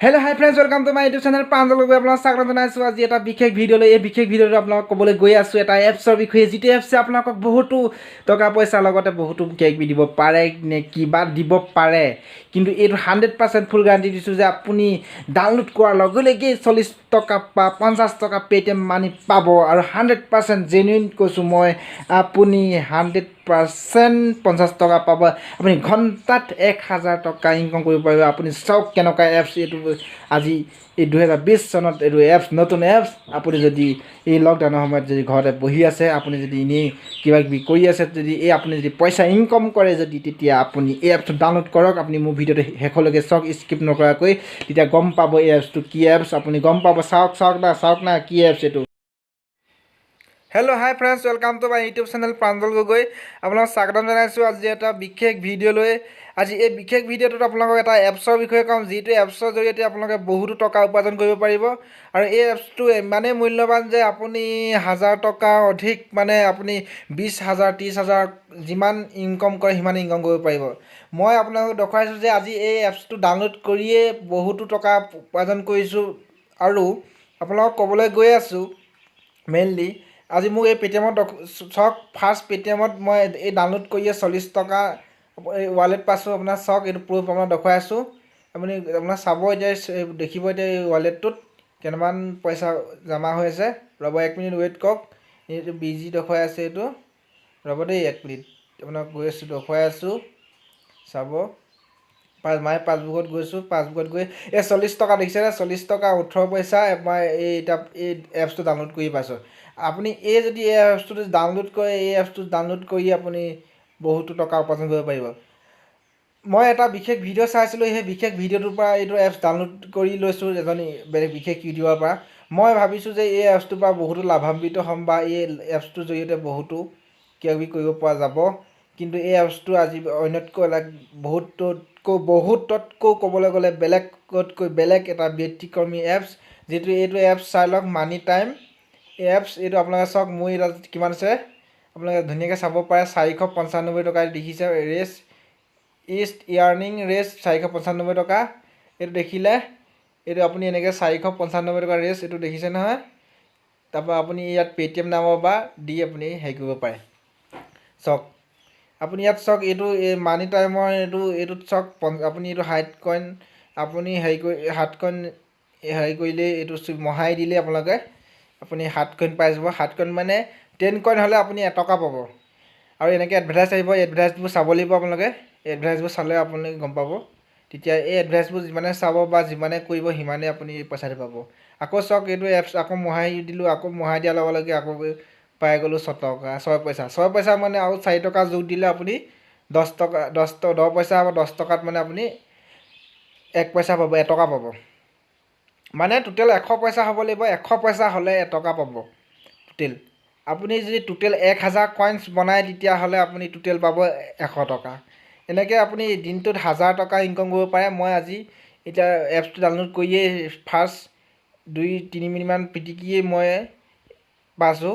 Hello, hi friends, welcome to my YouTube channel. Pranjal Gogoi আপোনাক স্বাগতম জনাইছোঁ আজি এটা বিশেষ ভিডিঅ'লৈ। এই বিশেষ ভিডিঅ'টো আপোনালোকক ক'বলৈ গৈ আছোঁ এটা এপছৰ বিষয়ে, যিটো এপছে আপোনালোকক বহুতো টকা পইচাৰ লগতে বহুতো কিবা কিবি দিব পাৰে নে কিবা দিব পাৰে। কিন্তু এইটো 100% ফুল গেৰাণ্টি দিছোঁ যে আপুনি ডাউনলোড কৰাৰ লগে লগেই 40 টকা বা 50 টকা পে'টিএম মানি পাব। আৰু 100% জেনুইন কৈছোঁ মই, আপুনি 100% 50 টকা পাব। আপুনি ঘণ্টাত 1000 টকা ইনকাম কৰিব পাৰিব। আপুনি চাওক কেনেকুৱা এপছ এইটো। আজি এই 2020 চনত এইটো এপছ, নতুন এপছ। আপুনি যদি এই লকডাউনৰ সময়ত যদি ঘৰতে বহি আছে, আপুনি যদি এনেই কিবা কিবি কৰি আছে, যদি এই আপুনি যদি পইচা ইনকাম কৰে যদি, তেতিয়া আপুনি এই এপছটো ডাউনলোড কৰক। আপুনি মোৰ ভিডিঅ'টো শেষলৈকে চাওক স্কিপ নকৰাকৈ, তেতিয়া গম পাব এই এপছটো কি এপছ। আপুনি গম পাব। চাওক, চাওক না, চাওক না কি এপছ এইটো। Hello, hi friends, welcome to my YouTube channel. Pranjal Gogoi আপোনাক স্বাগতম জনাইছোঁ আজি এটা বিশেষ ভিডিঅ' লৈ। আজি এই বিশেষ ভিডিঅ'টোত আপোনালোকক এটা এপছৰ বিষয়ে ক'ম, যিটো এপছৰ জৰিয়তে আপোনালোকে বহুতো টকা উপাৰ্জন কৰিব পাৰিব। আৰু এই এপছটো ইমানেই মূল্যৱান যে আপুনি 1000 টকা অধিক, মানে আপুনি 20,000, 30,000 যিমান ইনকম কৰে সিমান ইনকম কৰিব পাৰিব। মই আপোনালোকক দেখুৱাইছোঁ যে আজি এই এপছটো ডাউনলোড কৰিয়ে বহুতো টকা উপাৰ্জন কৰিছোঁ আৰু আপোনালোকক ক'বলৈ গৈ আছোঁ মেইনলি আজি মোক এই পে'টিএমত চাওক, ফাৰ্ষ্ট পে'টিএমত মই এই ডাউনলোড কৰিয়ে 40 টকা এই ৱালেট পাইছোঁ। আপোনাৰ চাওক, এইটো প্ৰুফ আপোনাক দেখুৱাই আছোঁ। আপুনি আপোনাৰ চাব, এতিয়া দেখিব, এতিয়া এই ৱালেটটোত কেইটামান পইচা জমা হৈ আছে। ৰ'ব, এক মিনিট ৱেইট কৰক। এইটো বিজি দেখুৱাই আছে এইটো। ৰ'ব দেই এক মিনিট, আপোনাক গৈ আছোঁ, দেখুৱাই আছোঁ, চাব। মাই পাছবুকত গৈছোঁ। পাছবুকত গৈ এই 40 টকা দেখিছেনে? 40 টকা 18 পইচা মই এই এতিয়া এই এপছটো ডাউনলোড কৰি পাইছোঁ। আপুনি এই যদি এই এপছটো ডাউনলোড কৰে, এই এপছটো ডাউনলোড কৰি আপুনি বহুতো টকা উপাৰ্জন কৰিব পাৰিব। মই এটা বিশেষ ভিডিঅ' চাইছিলোঁ, সেই বিশেষ ভিডিঅ'টোৰ পৰা এইটো এপছ ডাউনলোড কৰি লৈছোঁ এজনী বেলেগ বিশেষ ইউটিউবাৰৰ পৰা। মই ভাবিছোঁ যে এই এপছটোৰ পৰা বহুতো লাভান্বিত হ'ম বা এই এপছটোৰ জৰিয়তে বহুতো কিবা কিবি কৰিব পৰা যাব। কিন্তু এই এপছটো আজি অন্যতকৈ লাইক বহুততকৈ, বহুততকৈ ক'বলৈ গ'লে বেলেগতকৈ বেলেগ এটা ব্যতিক্ৰমী এপছ, যিটো এইটো এপছ চাই লওক, মানি টাইম এপছ এইটো। আপোনালোকে চাওক, মোৰ ইয়াত কিমান আছে, আপোনালোকে ধুনীয়াকৈ চাব পাৰে। 495 টকা দেখিছে, ৰেচ ইষ্ট ইয়াৰ্নিং ৰেচ 495 টকা। এইটো দেখিলে, এইটো আপুনি এনেকৈ 495 টকা ৰেচ এইটো দেখিছে নহয়? তাৰপৰা আপুনি ইয়াত পে'টিএম নাম্বাৰ বা দি আপুনি হেৰি কৰিব পাৰে। চাওক, আপুনি ইয়াত চাওক, এইটো এই মানি টাইমৰ এইটো, এইটোত চাওক, আপুনি এইটো হাইড কইন আপুনি হেৰি কৰি 7 কইন হেৰি কৰিলেই, এইটো মহাই দিলেই আপোনালোকে আপুনি 7 কইন পাই যাব। 7 কইন মানে 10 কইন হ'লে আপুনি 1 টকা পাব। আৰু এনেকৈ এডভাৰটাইজ আহিব, এডভাৰটাইজবোৰ চাব লাগিব আপোনালোকে। এডভাৰটাইজবোৰ চালে আপুনি গম পাব। তেতিয়া এই এডভাৰটাইজবোৰ যিমানে চাব বা যিমানে কৰিব, সিমানে আপুনি পইচাটো পাব। আকৌ চাওক, এইটো এপছ আকৌ মহাই দিলোঁ। আকৌ মহাই দিয়াৰ লগে লগে আকৌ পাই গ'লোঁ 6 টকা 6 পইচা। 6 পইচা মানে আৰু 4 টকা যোগ দিলে আপুনি 10 টকা, 10 পইচা হ'ব। 10 টকাত মানে আপুনি 1 পইচা পাব, 1 টকা পাব। মানে টোটেল 100 পইচা হ'ব লাগিব। 100 পইচা হ'লে 1 টকা পাব টোটেল। আপুনি যদি টোটেল 1000 কইনছ বনায়, তেতিয়াহ'লে আপুনি টোটেল পাব 100 টকা। এনেকৈ আপুনি দিনটোত 1000 টকা ইনকাম কৰিব পাৰে। মই আজি এতিয়া এপছটো ডাউনলোড কৰিয়েই ফাৰ্ষ্ট 2-3 মিনিটমান পিটিকিয়েই মই পাইছোঁ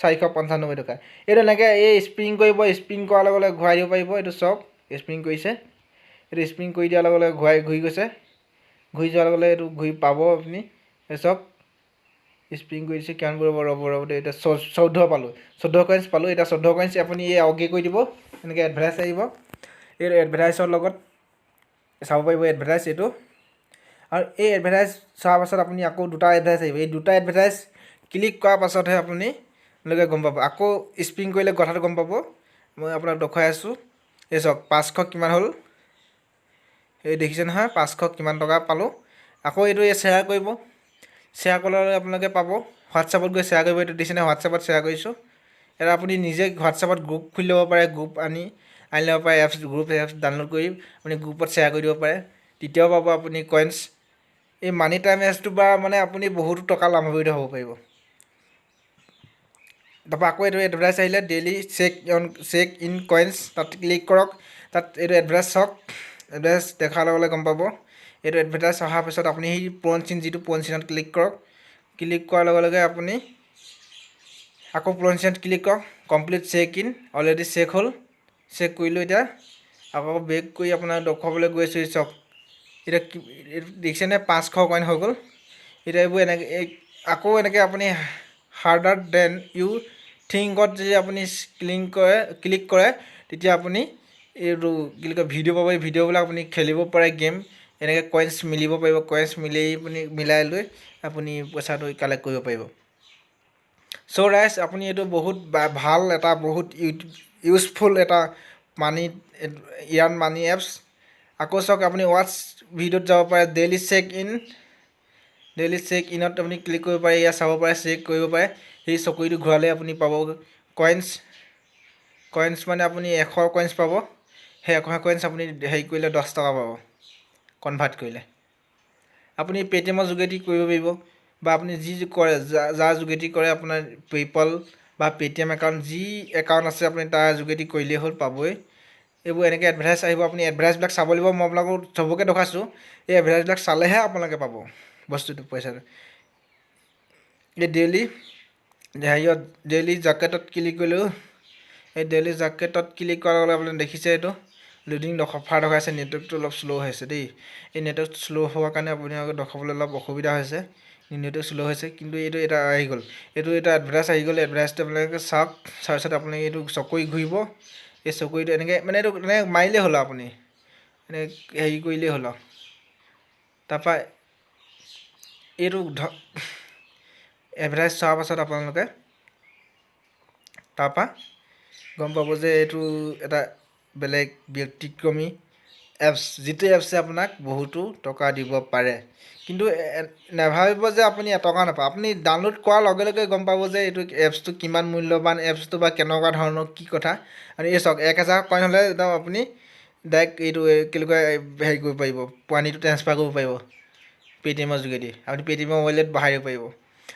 495 টকা। এইটো এনেকৈ এই স্পিন কৰিব, স্পিন কৰাৰ লগে লগে ঘূৰাই দিব পাৰিব। এইটো চাওক, স্পিন কৰিছে। এইটো স্পিন কৰি দিয়াৰ লগে লগে ঘূৰাই ঘূৰি গৈছে। ঘূৰি যোৱাৰ লগে লগে এইটো ঘূৰি পাব আপুনি। এই চাওক, স্পিন কৰি দিছে। কিমান কৰিব? ৰ'ব, ৰ'ব দেই। এতিয়া 14 পালোঁ, 14 কইনছ পালোঁ। এতিয়া 14 কইনছ আপুনি এই অ'কে কৰি দিব। এনেকৈ এডভাৰটাইজ আহিব। এই এডভাৰটাইজৰ লগত চাব পাৰিব এডভাৰটাইজ এইটো। আৰু এই এডভাৰটাইজ চোৱাৰ পাছত আপুনি আকৌ দুটা এডভাৰটাইজ আহিব। এই দুটা এডভাৰটাইজ ক্লিক কৰাৰ পাছতহে আপুনি আপোনালোকে গম পাব। আকৌ স্পিন কৰিলে কথাটো গম পাব। মই আপোনাক দেখুৱাই আছোঁ। এই চাওক, 500 কিমান হ'ল, এই দেখিছে নহয়, 500 কিমান টকা পালোঁ। আকৌ এইটো এই শ্বেয়াৰ কৰিব। শ্বেয়াৰ কৰিলে আপোনালোকে পাব। হোৱাটছআপত গৈ শ্বেয়াৰ কৰিব। এইটো দিছেনে, হোৱাটছআপত শ্বেয়াৰ কৰিছোঁ। ইয়াত আপুনি নিজে হোৱাটছআপত গ্ৰুপ খুলি ল'ব পাৰে, গ্ৰুপ আনি আনি ল'ব পাৰে। এপছ, গ্ৰুপ এপছ ডাউনলোড কৰি আপুনি গ্ৰুপত শ্বেয়াৰ কৰি দিব পাৰে, তেতিয়াও পাব আপুনি কইনছ। এই মানি টাইম এপছটোৰ পৰা মানে আপুনি বহুতো টকা লাভান্বিত হ'ব পাৰিব। তাৰপৰা আকৌ এইটো এডভাৰটাইজ আহিলে, daily check on check in coins, তাত ক্লিক কৰক। তাত এইটো এডভাৰটাইজ চাওক। এডভাৰটাইজ দেখাৰ লগে লগে গম পাব। এইটো এডভাৰটাইজ অহাৰ পিছত আপুনি সেই পূৰণ চিন, যিটো পূৰণ চিনত ক্লিক কৰক। ক্লিক কৰাৰ লগে লগে আপুনি আকৌ পূৰণ চিনত ক্লিক কৰক। Complete check in, already check হ'ল। চেক কৰিলোঁ। এতিয়া আকৌ বেক কৰি আপোনাক দেখুৱাবলৈ গৈ আছোঁ। চাওক। এতিয়া দেখিছেনে, 500 কইন হৈ গ'ল। এতিয়া এইবোৰ এনেকৈ আকৌ এনেকৈ আপুনি হাৰ্ডাৰ then U থিংকত যদি আপুনি ক্লিক কৰে, তেতিয়া আপুনি এইটো কি বুলি কয়, ভিডিঅ' পাব। এই ভিডিঅ'বিলাক আপুনি খেলিব পাৰে গেম। এনেকৈ কইনছ মিলিব পাৰিব। কইনছ মিলি আপুনি মিলাই লৈ আপুনি পইচাটো কালেক্ট কৰিব পাৰিব। চ' ৰাইজ, আপুনি এইটো বহুত ভাল এটা, বহুত ইউজফুল এটা মানি আৰ্ণ মানি এপছ। আকৌ চাওক, আপুনি ৱাটছ ভিডিঅ'ত যাব পাৰে। Daily check in, daily check ইনত আপুনি ক্লিক কৰিব পাৰে। ইয়াত চাব পাৰে, চেক কৰিব পাৰে। সেই চকৰিটো ঘূৰালে আপুনি পাব কইনছ। কইনছ মানে আপুনি 100 কইনছ পাব। সেই 100 কইনছ আপুনি হেৰি কৰিলে 10 টকা পাব কনভাৰ্ট কৰিলে। আপুনি পে'টিএমৰ যোগেদি কৰিব পাৰিব বা আপুনি যি কৰে, যাৰ যোগেদি কৰে, আপোনাৰ পে'পল বা পে'টিএম একাউণ্ট, যি একাউণ্ট আছে, আপুনি তাৰ যোগেদি কৰিলেই হ'ল, পাবই। এইবোৰ এনেকৈ এডভাৰটাইজ আহিব, আপুনি এডভাৰটাইজবিলাক চাব লাগিব। মই আপোনালোকক চবকে দেখুৱাইছোঁ। এই এডভাৰটাইজবিলাক চালেহে আপোনালোকে পাব বস্তুটো, পইচাটো। এই ডেইলি হেৰিয়ত, ডেইলি জাকেটত ক্লিক কৰিলেও, এই ডেইলি জাকেটত ক্লিক কৰাৰ লগে লগে আপুনি দেখিছে, এইটো লোডিং অফাৰ দেখাইছে। নেটৱৰ্কটো অলপ শ্ল' হৈছে দেই। এই নেটৱৰ্ক শ্ল' হোৱাৰ কাৰণে আপোনালোকে দেখাবলৈ অলপ অসুবিধা হৈছে। নেটৱৰ্ক শ্ল' হৈছে, কিন্তু এইটো এটা আহি গ'ল, এইটো এটা এডভাৰটাইজ আহি গ'ল। এডভাৰটাইজটো আপোনালোকে চাওক। তাৰপিছত আপোনালোকে এইটো চকৰি ঘূৰিব। এই চকৰিটো এনেকৈ মানে এইটো এনেকৈ মাৰিলেই হ'ল আৰু আপুনি এনেকৈ হেৰি কৰিলেই হ'ল আৰু। তাৰপৰা এইটো এডভাৰটাইজ চোৱাৰ পাছত আপোনালোকে তাৰপৰা গম পাব যে এইটো এটা বেলেগ ব্যতিক্ৰমী এপছ, যিটো এপছে আপোনাক বহুতো টকা দিব পাৰে। কিন্তু নাভাবিব যে আপুনি এটকা নাপায়। আপুনি ডাউনলোড কৰাৰ লগে লগে গম পাব যে এইটো এপছটো কিমান মূল্যৱান এপছটো বা কেনেকুৱা ধৰণৰ কি কথা। আৰু এই চাওক, 1000 কইন হ'লে একদম আপুনি ডাইৰেক্ট এইটো কি বুলি কয়, হেৰি কৰিব পাৰিব, মানিটো ট্ৰেন্সফাৰ কৰিব পাৰিব পে'টিএমৰ যোগেদি। আপুনি পে'টিএমৰ ৱালেট বঢ়াই দিব পাৰিব।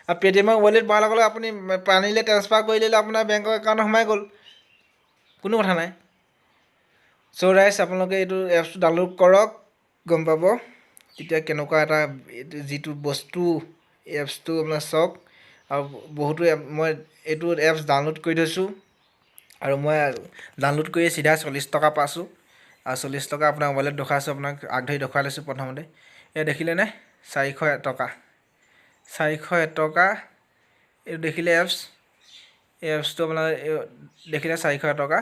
আৰু পে'টিএমৰ ৱালেট বঢ়াৰ লগে লগে আপুনি মানিলে ট্ৰেন্সফাৰ কৰি দিলে, আপোনাৰ বেংকৰ একাউণ্টত সোমাই গ'ল, কোনো কথা নাই। চ' ৰাইজ, আপোনালোকে এইটো এপছটো ডাউনলোড কৰক, গম পাব তেতিয়া কেনেকুৱা এটা এইটো যিটো বস্তু এপছটো। আপোনাৰ চাওক, আৰু বহুতো এপ মই এইটো এপছ ডাউনলোড কৰি থৈছোঁ আৰু মই ডাউনলোড কৰি চিধা 40 টকা পাইছোঁ। আৰু 40 টকা আপোনাৰ মোবাইলত দেখুৱাইছোঁ, আপোনাক আগ ধৰি দেখুৱাই লৈছোঁ প্ৰথমতে। এয়া দেখিলেনে, 401 টকা, 401 টকা। এইটো দেখিলে এপছ, এই এপছটো আপোনাৰ দেখিলে 401 টকা।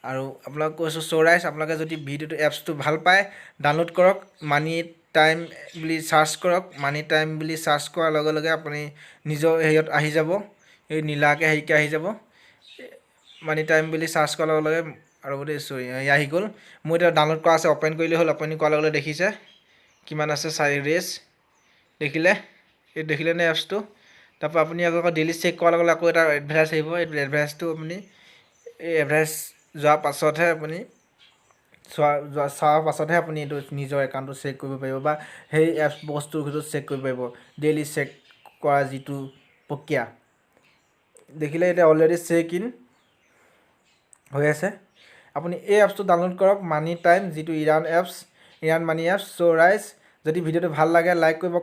আৰু আপোনাক কৈছোঁ, চ' ৰাইজ, আপোনালোকে যদি ভিডিঅ'টো, এপছটো ভাল পায়, ডাউনলোড কৰক। মানি টাইম বুলি চাৰ্চ কৰক। মানি টাইম বুলি চাৰ্চ কৰাৰ লগে লগে আপুনি নিজৰ হেৰিয়ত আহি যাব, এই নীলাকৈ হেৰিকৈ আহি যাব। মানি টাইম বুলি চাৰ্চ কৰাৰ লগে লগে আৰু দেই, চৰি, আহি গ'ল। মোৰ এতিয়া ডাউনলোড কৰা আছে, অ'পেন কৰিলেই হ'ল। অ'পেন কৰাৰ লগে লগে দেখিছে কিমান আছে, চাৰি ৰেচ দেখিলে। এই দেখিলেনে এপছটো? তাৰপৰা আপুনি আকৌ ডেইলি চেক কৰাৰ লগে লগে আকৌ এটা এডভাৰটাইজ আহিব। এইটো এডভাৰটাইজটো আপুনি, এই এডভাৰটাইজ যোৱাৰ পাছতহে আপুনি চোৱা যোৱা চোৱাৰ পাছতহে আপুনি এইটো নিজৰ একাউণ্টটো চেক কৰিব পাৰিব বা সেই এপছ বস্তুটো চেক কৰিব পাৰিব। ডেইলি চেক কৰা যিটো প্ৰক্ৰিয়া দেখিলে, এতিয়া অলৰেডি চেক ইন হৈ আছে। আপুনি এই এপছটো ডাউনলোড কৰক, মানি টাইম, যিটো earn apps, earn money apps. চ' ৰাইজ, যদি ভিডিঅ'টো ভাল লাগে, লাইক কৰিব।